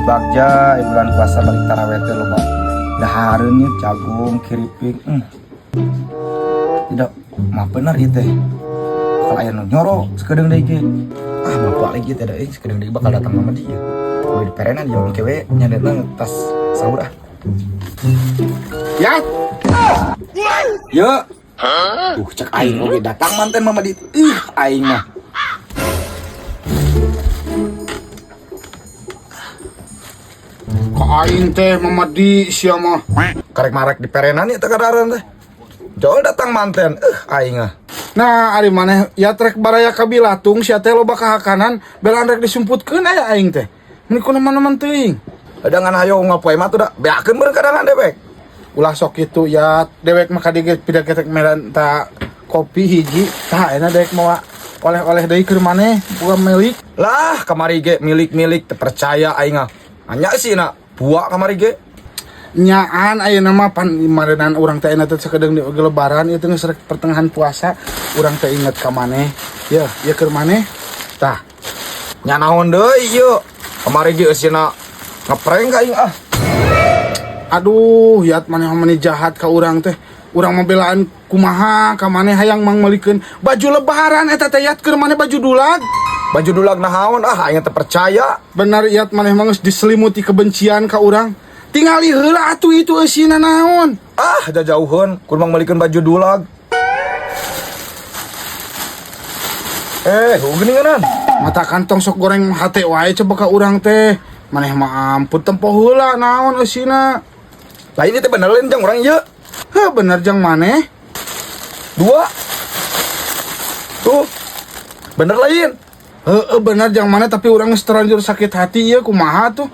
Bagja bulan puasa balik taraweh teh loba dahareun nya jagung kiripik. Tidak mah bener ieu teh. Bakal aya nu nyoro sakedeung deui ge. Ah, bapak lagi teh da euy, sakedeung deui bakal datang mama dia. Kowe diperenan ya engke we nyadetna tas sahur ah. Ya, Yo. Cek aing oge datang manten mama di. Ih, aing mah. Kok aing teh Mamadi sia mah. Karek marek di perenan ya teh kadaran teh. Jol datang manten. Aing ah. Nah, ari maneh ya trek baraya ka Bilatung sia teh loba kahakanan belaan rek disumputkeun aya aing teh. Mun ku neman-neman teuing. Adangan hayo ngapoe mah tuh da beakeun beureun kadangan dewek. Ulah sok kitu ya, dewek mah kadi ge pida ketek ta kopi hiji, tah ayeuna dewek mawa oleh-oleh deui keur maneh, bukan milik. Lah, kamari ge milik-milik teu percaya aing ah. Anya sih na buak kamari ge. Nyaan ayeuna mah pan marenan urang teh ayeuna teh sakedeung di lebaran ieu teh geus rek pertengahan puasa, urang teh inget ka maneh. Yeuh, ieu keur maneh. Tah, Nya naon deui ieu. Kamari ge eusina ngeprank ka aing ah. Aduh, yat maneh mah meni jahat ka urang teh. Urang mah belaan kumaha ka maneh hayang mangmelikeun baju lebaran eta teh yat keur maneh baju dulag. Baju dulag nahaon ah, aing teu percaya. Benar yat maneh mah geus diselimuti kebencian ka urang. Tingali heula atuh itu eusina naon. Ah, jajauheun kudu mangmelikeun baju dulag. Geuninganan. Mata kantong sok goreng hate wae coba ka urang teh. Maneh mah ampun tempo heula naon eusina. Lain ieu teh bener lain jang urang ieu. Heuh bener jang maneh. Dua. Tuh. Bener lain. Heueuh bener jang maneh tapi urang geus terlanjur sakit hati ieu kumaha tuh.